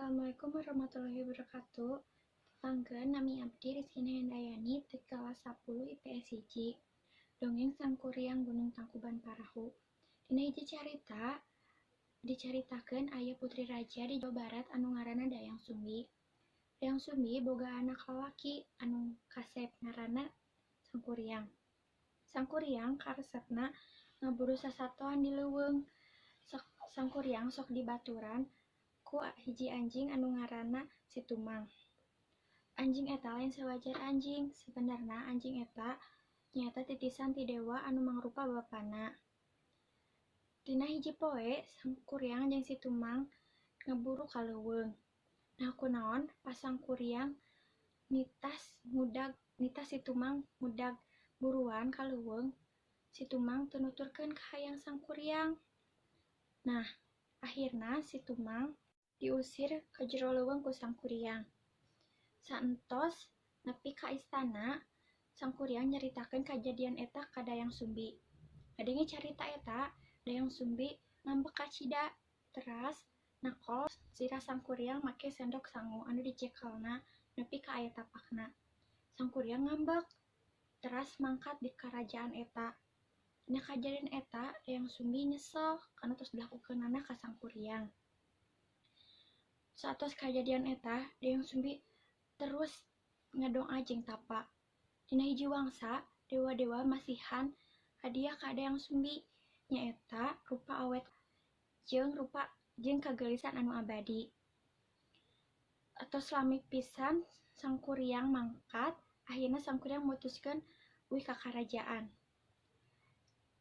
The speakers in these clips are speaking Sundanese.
Assalamualaikum warahmatullahi wabarakatuh. Tepangkeun, nami abdi Rizkina Handayani ti kelas 10 IPS 1. Dongeng Sangkuriang Gunung Tangkuban Parahu. Dina hiji carita dicaritakeun aya putri raja di Jawa Barat anu ngaranna Dayang Sumbi. Dayang Sumbi boga anak lalaki anu kasep ngaranna Sangkuriang. Sangkuriang karesepna ngaburu sasatoan di leuweung. Sangkuriang sok dibaturan ku hiji anjing anu ngaranna Si Tumang. Anjing eta lain sawajar anjing, sabenerna anjing eta nyaeta titisan ti dewa anu mangrupa bapana. Dina hiji poe, Sangkuriang jeung Si Tumang ngaburu ka leuweung. Nah, kunaon pas Sangkuriang nitah Si Tumang ngudag buruan ka leuweung, Si Tumang teu nuturkeun kahayang Sangkuriang. Nah, akhirna Si Tumang diusir ka jero leuweung ku Sangkuriang. Saentos nepi ka istana, Sangkuriang nyaritakeun kajadian eta ka Dayang Sumbi. Ngadenge carita eta, Dayang Sumbi ngambek kacida, teras nakol sirah Sangkuriang make sendok sangu anu dicekelna nepi ka aya tapakna. Sangkuriang ngambek, teras mangkat di karajaan eta. Dina kajadian eta, Dayang Sumbi nyesel kana tos dilakukeunana ka Sangkuriang. Saatos kajadian eta, Dayang Sumbi terus ngadoa jeung tapa. Dina hiji wangsa, dewa-dewa masihan hadiah ka Dayang Sumbi, nyaeta rupa awet jeung rupa jeung kageulisan anu abadi. Atos lami pisan Sangkuriang mangkat, akhirna Sangkuriang mutuskeun uih ka karajaan.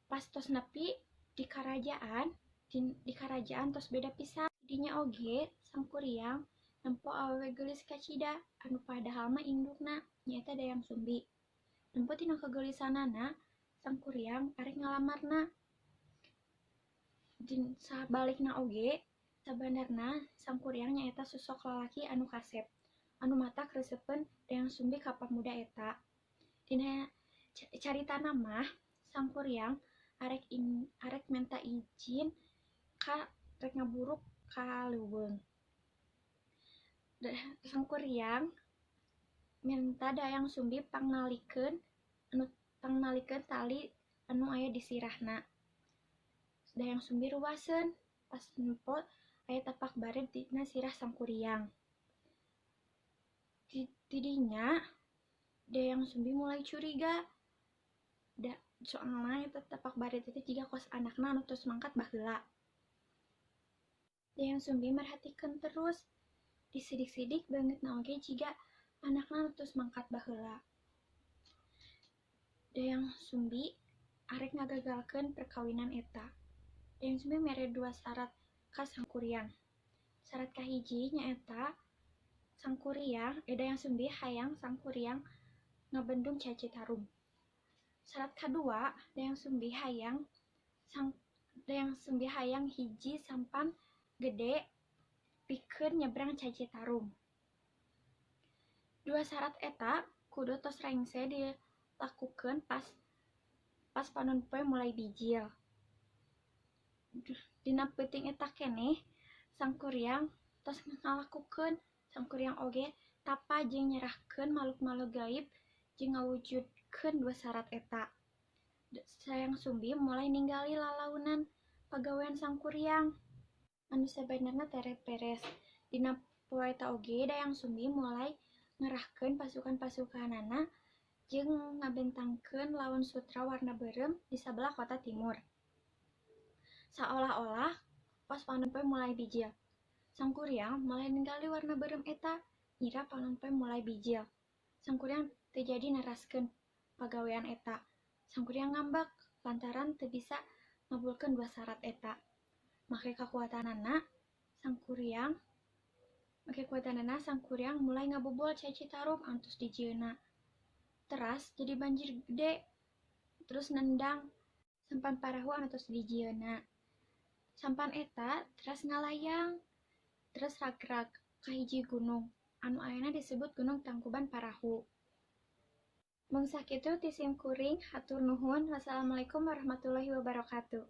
Pas tos nepi di karajaan tos beda pisan. Dinya oge Sangkuriang nempo awewe geulis kacida anu padahal mah indungna, nyaeta Dayang Sumbi. Nempo tina kageulisanana, Sangkuriang arek ngalamarna. Sabalikna oge, sabenerna Sangkuriang nyaeta sosok lalaki anu kasep, anu matak resepeun Dayang Sumbi ka pamuda eta. Dina caritana mah Sangkuriang arek menta ijin ka rek ngaburu ka leuweung. Sangkuriang minta Dayang Sumbi pangnalikeun tali anu aya di sirahna. Dayang Sumbi ruwaseun, pas nempo aya tapak bareud dina sirah Sangkuriang. Tidinya Dayang Sumbi mulai curiga. Da, soalna eta tapak bareud teh jiga kos anakna anu tos mangkat baheula. Dayang Sumbi merhatikeun terus, disidik-sidik beungeutna oge jiga anakna anu tos mangkat baheula. Dayang Sumbi arek ngagagalkeun perkawinan eta. Dayang Sumbi mere dua syarat ka Sangkuriang. Syarat kahiji nyaeta Dayang Sumbi hayang Sangkuriang ngabendung Cai Citarum. Syarat kadua, Dayang Sumbi hayang hiji sampan gede pikeun nyebrang Cai Citarum. Dua syarat eta kudu tos rengse dilakukeun pas panon poe mulai bijil. Dina peuting eta keneh Sangkuriang tos ngalakukeun. Sangkuriang oge tapa jeung nyerahkeun makhluk-makhluk gaib jeung ngawujudkeun dua syarat eta. Dayang Sumbi mulai ninggali lalaunan pagawean Sangkuriang anu sabenerna tereh beres. Dina poe eta oge Dayang Sumbi mulai ngerahkeun pasukan-pasukanana jeung ngabentangkeun lawan sutra warna beureum di sabelah kota timur. Saolah-olah pas panon poe mulai bijil. Sangkuriang mulai ningali warna beureum eta, ngira panon poe mulai bijil. Sangkuriang teu jadi neraskeun pagawean eta. Sangkuriang ngambek lantaran teu bisa ngabulkeun dua syarat eta. Make kakuatanana, Sangkuriang mulai ngabobol Cai Citarum anu tos dijieunna. Teras jadi banjir gede, terus nendang sampan parahu anu tos dijieunna. Sampan eta teras ngalayang, terus ragrag ka hiji gunung anu ayeuna disebut Gunung Tangkuban Parahu. Mung sakitu ti sim kuring, hatur nuhun. Wassalamualaikum warahmatullahi wabarakatuh.